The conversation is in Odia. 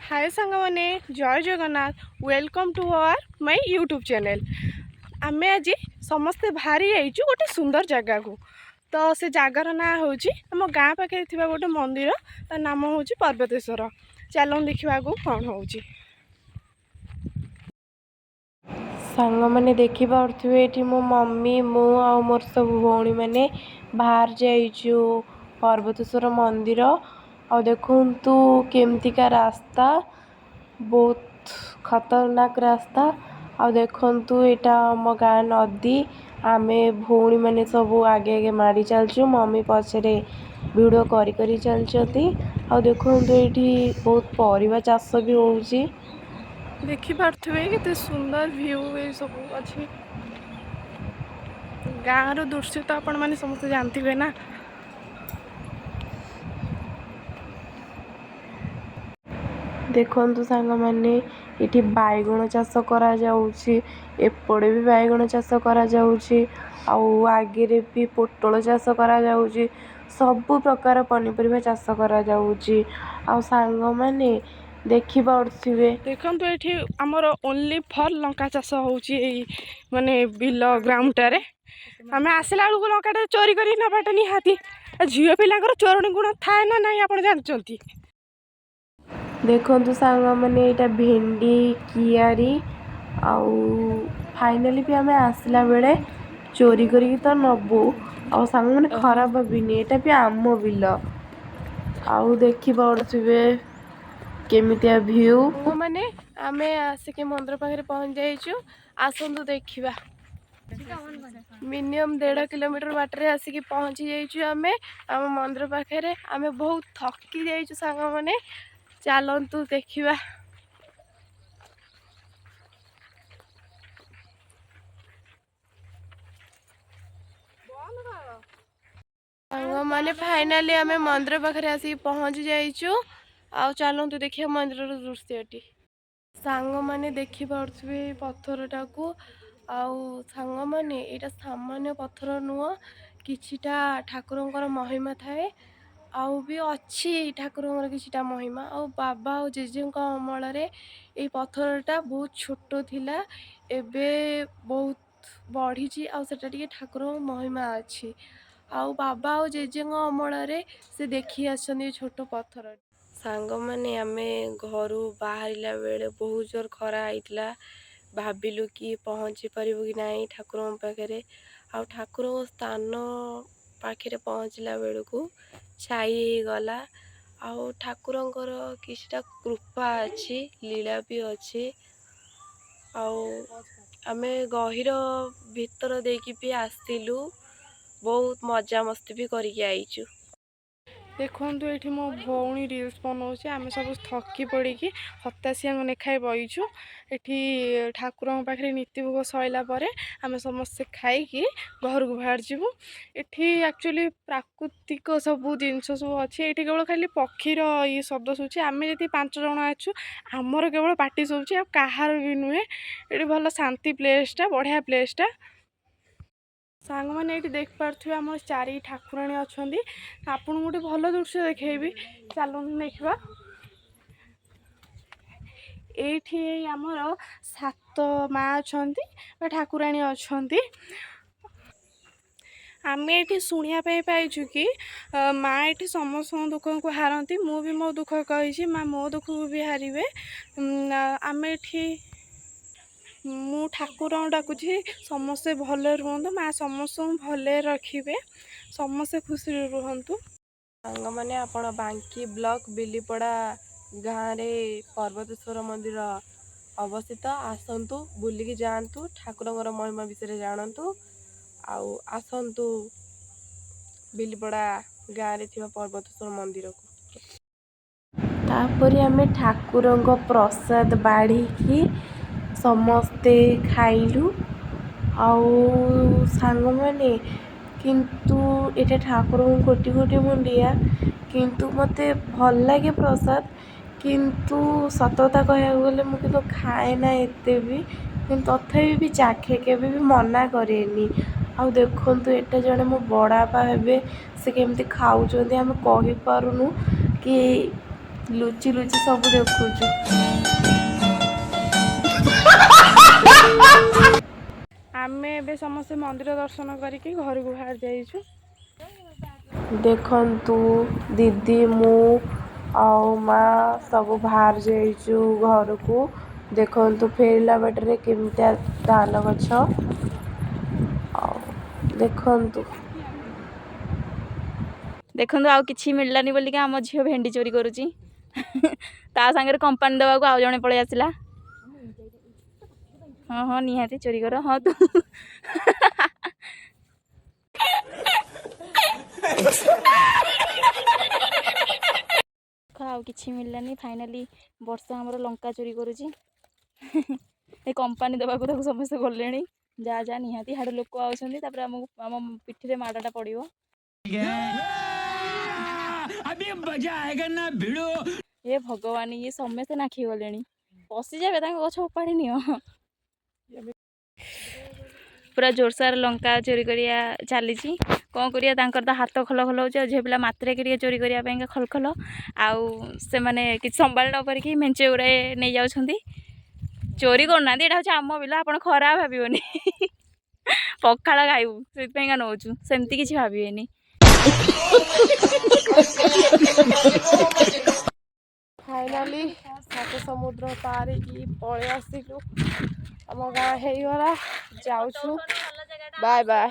ହାଏ ସାଙ୍ଗମାନେ, ଜୟ Jagannath. Welcome to our my YouTube channel. ଆମେ ଆଜି ସମସ୍ତେ ବାହାରି ଯାଇଛୁ ଗୋଟେ ସୁନ୍ଦର ଜାଗାକୁ। ତ ସେ ଜାଗାର ନାଁ ହେଉଛି, ଆମ ଗାଁ ପାଖରେ ଥିବା ଗୋଟେ ମନ୍ଦିର, ତା ନାମ ହେଉଛି ପର୍ବତେଶ୍ୱର। ଚାଲନ୍ତୁ ଦେଖିବା ଆଗକୁ କ'ଣ ହେଉଛି। ସାଙ୍ଗମାନେ, ଦେଖିପାରୁଥିବେ, ଏଠି ମୋ ମମି, ମୁଁ ଆଉ ମୋର ସବୁ ଭଉଣୀମାନେ ବାହାରି ଯାଇଛୁ ପର୍ବତେଶ୍ୱର ମନ୍ଦିର। ଆଉ ଦେଖନ୍ତୁ କେମିତିକା ରାସ୍ତା, ବହୁତ ଖତରନାକ ରାସ୍ତା। ଆଉ ଦେଖନ୍ତୁ, ଏଇଟା ଆମ ଗାଁ ନଦୀ। ଆମେ ଭଉଣୀମାନେ ସବୁ ଆଗେ ଆଗେ ମାଡ଼ି ଚାଲିଛୁ, ମମି ପଛରେ ଭିଡ଼ିଓ କରି କରି ଚାଲିଛନ୍ତି। ଆଉ ଦେଖନ୍ତୁ, ଏଇଠି ବହୁତ ପରିବା ଚାଷ ବି ହେଉଛି। ଦେଖିପାରୁଥିବେ, କେତେ ସୁନ୍ଦର ଭିଉ ଏସବୁ ଅଛି। ଗାଁର ଦୃଶ୍ୟ ତ ଆପଣମାନେ ସମସ୍ତେ ଜାଣିଥିବେ ନା। ଦେଖନ୍ତୁ ସାଙ୍ଗମାନେ, ଏଠି ବାଇଗଣ ଚାଷ କରାଯାଉଛି। ଏପଟେ ବି ବାଇଗଣ ଚାଷ କରାଯାଉଛି ଆଉ ଆଗରେ ବି ପୋଟଳ ଚାଷ କରାଯାଉଛି। ସବୁ ପ୍ରକାର ପନିପରିବା ଚାଷ କରାଯାଉଛି। ଆଉ ସାଙ୍ଗମାନେ, ଦେଖିପାରୁଥିବେ। ଦେଖନ୍ତୁ, ଏଠି ଆମର ଓନ୍ଲି ଫର୍ ଲଙ୍କା ଚାଷ ହେଉଛି ଏଇ ମାନେ ବିଲ ଗ୍ରାଉଣ୍ଡଟାରେ। ଆମେ ଆସିଲା ବେଳକୁ ଲଙ୍କାଟା ଚୋରି କରି ନେବାଟା ନିହାତି। ଆଉ ଝିଅ ପିଲାଙ୍କର ଚୋରଣୀ ଗୁଣ ଥାଏ ନା ନାହିଁ, ଆପଣ ଜାଣିଛନ୍ତି। ଦେଖନ୍ତୁ ସାଙ୍ଗମାନେ, ଏଇଟା ଭେଣ୍ଡି କିଆରି। ଆଉ ଫାଇନାଲି ବି ଆମେ ଆସିଲା ବେଳେ ଚୋରି କରିକି ତ ନେବୁ। ଆଉ ସାଙ୍ଗମାନେ, ଖରାପ ଭାବିନି, ଏଇଟା ବି ଆମ ବିଲ। ଆଉ ଦେଖିପାରୁଥିବେ କେମିତିଆ ଭିଉ। ସାଙ୍ଗମାନେ, ଆମେ ଆସିକି ମନ୍ଦିର ପାଖରେ ପହଞ୍ଚି ଯାଇଛୁ। ଆସନ୍ତୁ ଦେଖିବା। ମିନିମମ୍ 1.5 କିଲୋମିଟର ବାଟରେ ଆସିକି ପହଞ୍ଚି ଯାଇଛୁ ଆମେ ଆମ ମନ୍ଦିର ପାଖରେ। ଆମେ ବହୁତ ଥକି ଯାଇଛୁ ସାଙ୍ଗମାନେ। ଚାଲନ୍ତୁ ଦେଖିବା। ସାଙ୍ଗମାନେ, ଫାଇନାଲି ଆମେ ମନ୍ଦିର ପାଖରେ ଆସିକି ପହଞ୍ଚି ଯାଇଛୁ। ଆଉ ଚାଲନ୍ତୁ ଦେଖିବା ମନ୍ଦିରର ଦୃଶ୍ୟଟି। ସାଙ୍ଗମାନେ, ଦେଖିପାରୁଥିବେ ଏଇ ପଥରଟାକୁ। ଆଉ ସାଙ୍ଗମାନେ, ଏଇଟା ସାମାନ୍ୟ ପଥର ନୁହଁ, କିଛିଟା ଠାକୁରଙ୍କର ମହିମା ଥାଏ। ଆଉ ବି ଅଛି ଠାକୁରଙ୍କର କିଛିଟା ମହିମା। ଆଉ ବାବା ଆଉ ଜେଜେଙ୍କ ଅମଳରେ ଏଇ ପଥରଟା ବହୁତ ଛୋଟ ଥିଲା, ଏବେ ବହୁତ ବଢ଼ିଛି। ଆଉ ସେଟା ଟିକେ ଠାକୁରଙ୍କ ମହିମା ଅଛି। ଆଉ ବାବା ଆଉ ଜେଜେଙ୍କ ଅମଳରେ ସେ ଦେଖି ଆସିଛନ୍ତି ଏ ଛୋଟ ପଥର। ସାଙ୍ଗମାନେ, ଆମେ ଘରୁ ବାହାରିଲା ବେଳେ ବହୁତ ଜୋର ଖରା ହେଇଥିଲା। ଭାବିଲୁ କି ପହଞ୍ଚି ପାରିବୁ କି ନାହିଁ ଠାକୁରଙ୍କ ପାଖରେ। ଆଉ ଠାକୁରଙ୍କ ସ୍ଥାନ ପାଖରେ ପହଞ୍ଚିଲା ବେଳକୁ ଛାଇ ହେଇଗଲା। ଆଉ ଠାକୁରଙ୍କର କିଛିଟା କୃପା ଅଛି, ଲୀଳା ବି ଅଛି। ଆଉ ଆମେ ଗହିର ଭିତର ଦେଇକି ବି ଆସିଲୁ, ବହୁତ ମଜାମସ୍ତି ବି କରିକି ଆଇଛୁ। ଦେଖନ୍ତୁ, ଏଇଠି ମୋ ଭଉଣୀ ରିଲ୍ସ ବନଉଛି। ଆମେ ସବୁ ଥକି ପଡ଼ିକି ହତାଶିଆଙ୍କ ନେଖାଏ ବଇଛୁ ଏଠି। ଠାକୁରଙ୍କ ପାଖରେ ନୀତି ଭୋଗ ସରିଲା ପରେ ଆମେ ସମସ୍ତେ ଖାଇକି ଘରକୁ ବାହାରି ଯିବୁ। ଏଠି ଆକ୍ଚୁଆଲି ପ୍ରାକୃତିକ ସବୁ ଜିନିଷ ସବୁ ଅଛି। ଏଇଠି କେବଳ ଖାଲି ପକ୍ଷୀର ଇଏ ଶବ୍ଦ ଶୁଭୁଛି। ଆମେ ଯଦି 5 ଜଣ ଅଛୁ, ଆମର କେବଳ ପାଟି ଶୁଭୁଛି, ଆଉ କାହାର ବି ନୁହେଁ। ଏଠି ଭଲ ଶାନ୍ତି ପ୍ଲେସ୍ଟା, ବଢ଼ିଆ ପ୍ଲେସ୍ଟା। ସାଙ୍ଗମାନେ, ଏଇଠି ଦେଖିପାରୁଥିବେ, ଆମର ଚାରି ଠାକୁରାଣୀ ଅଛନ୍ତି। ଆପଣଙ୍କୁ ଗୋଟେ ଭଲ ଦୃଶ୍ୟ ଦେଖେଇବି, ଚାଲନ୍ତୁ ଦେଖିବା। ଏଇଠି ଆମର ସାତ ମା ଅଛନ୍ତି ବା ଠାକୁରାଣୀ ଅଛନ୍ତି। ଆମେ ଏଇଠି ଶୁଣିବା ପାଇଁ ପାଇଛୁ କି ମା ଏଠି ସମସ୍ତଙ୍କ ଦୁଃଖକୁ ହାରନ୍ତି। ମୁଁ ବି ମୋ ଦୁଃଖ କହିଛି, ମା ମୋ ଦୁଃଖକୁ ବି ହାରିବେ। ଆମେ ଏଠି ମୁଁ ଠାକୁରଙ୍କୁ ଡାକୁଛି, ସମସ୍ତେ ଭଲରେ ରୁହନ୍ତୁ, ମା ସମସ୍ତଙ୍କୁ ଭଲରେ ରଖିବେ, ସମସ୍ତେ ଖୁସିରେ ରୁହନ୍ତୁ। ସାଙ୍ଗମାନେ, ଆପଣ ବାଙ୍କି ବ୍ଲକ ବିଲିପଡ଼ା ଗାଁରେ ପର୍ବତେଶ୍ୱର ମନ୍ଦିର ଅବସ୍ଥିତ। ଆସନ୍ତୁ, ବୁଲିକି ଯାଆନ୍ତୁ, ଠାକୁରଙ୍କର ମହିମା ବିଷୟରେ ଜାଣନ୍ତୁ। ଆଉ ଆସନ୍ତୁ ବିଲିପଡ଼ା ଗାଁରେ ଥିବା ପର୍ବତେଶ୍ୱର ମନ୍ଦିରକୁ। ତାପରେ ଆମେ ଠାକୁରଙ୍କ ପ୍ରସାଦ ବାଢ଼ିକି ସମସ୍ତେ ଖାଇଲୁ। ଆଉ ସାଙ୍ଗମାନେ, କିନ୍ତୁ ଏଇଟା ଠାକୁରଙ୍କୁ କୋଟି କୋଟି ମୁଣ୍ଡିଆ, କିନ୍ତୁ ମୋତେ ଭଲ ଲାଗେ ପ୍ରସାଦ। କିନ୍ତୁ ସତ କଥା କହିବାକୁ ଗଲେ ମୁଁ କିନ୍ତୁ ଖାଏ ନା ଏତେ ବି, କିନ୍ତୁ ତଥାପି ବି ଚାଖେ, କେବେ ବି ମନା କରେନି। ଆଉ ଦେଖନ୍ତୁ, ଏଇଟା ଜଣେ ମୋ ବଡ଼ ବାପା ହେବେ, ସେ କେମିତି ଖାଉଛନ୍ତି ଆମେ କହିପାରୁନୁ କି। ଲୁଚି ଲୁଚି ସବୁ ଦେଖୁଛୁ। ଆମେ ଏବେ ସମସ୍ତେ ମନ୍ଦିର ଦର୍ଶନ କରିକି ଘରକୁ ବାହାରି ଯାଇଛୁ। ଦେଖନ୍ତୁ, ଦିଦି, ମୁଁ ଆଉ ମା ସବୁ ବାହାରି ଯାଇଛୁ ଘରକୁ। ଦେଖନ୍ତୁ, ଫେରିଲା ବାଟରେ କେମିତିଆ ଧାନ ଗଛ ଆଉ ଦେଖନ୍ତୁ। ଦେଖନ୍ତୁ, ଆଉ କିଛି ମିଳିଲାନି ବୋଲିକା ଆମ ଝିଅ ଭେଣ୍ଡି ଚୋରି କରୁଛି। ତା ସାଙ୍ଗରେ କମ୍ପାନୀ ଦେବାକୁ ଆଉ ଜଣେ ପଳେଇ ଆସିଲା। ହଁ, ନିହାତି ଚୋରି କର। ହଁ, ତୁ ଆଉ କିଛି ମିଳିଲାନି। ଫାଇନାଲି ବର୍ଷା ଆମର ଲଙ୍କା ଚୋରି କରୁଛି। ଏ କମ୍ପାନୀ ଦେବାକୁ ତାକୁ ସମସ୍ତେ ଗଲେଣି। ଯା ଯା, ନିହାତି ହାଡ଼ୁ ଲୋକ ଆଉଛନ୍ତି, ତାପରେ ଆମକୁ ଆମ ପିଠିରେ ମାଡ଼ଟା ପଡ଼ିବ। ଏ ଭଗବାନ, ଇଏ ସମସ୍ତେ ନାଖି ଗଲେଣି। ପଶିଯାବେ, ତାଙ୍କ ଗଛ ଉପାଡ଼ି ନିଅ। ପୁରା ଜୋରସାର ଲଙ୍କା ଚୋରି କରିବା ଚାଲିଛି। କ'ଣ କରିବା, ତାଙ୍କର ତ ହାତ ଖଲ ଖଲ ହେଉଛି। ଆଉ ଝିଅ ପିଲା ମାତ୍ରକେ ଟିକେ ଚୋରି କରିବା ପାଇଁକା ଖଲ ଖଲ, ଆଉ ସେମାନେ କିଛି ସମ୍ଭାଳି ନ କରିକି ମେଞ୍ଚେ ଗୁଡ଼ାଏ ନେଇଯାଉଛନ୍ତି। ଚୋରି କରୁନାହାନ୍ତି, ଏଇଟା ହେଉଛି ଆମ ବିଲ। ଆପଣ ଖରାପ ଭାବିବନି, ପଖାଳ ଖାଇବୁ ସେଥିପାଇଁକା ନେଉଛୁ, ସେମିତି କିଛି ଭାବିବେନି। ଫାଇନାଲି ସାତ ସମୁଦ୍ର ପାରିକି ପଳେଇ ଆସିଲୁ। ଆମ ଗାଁ ହେଇଗଲା। ଯାଉଛୁ, ବାଏ ବାଏ।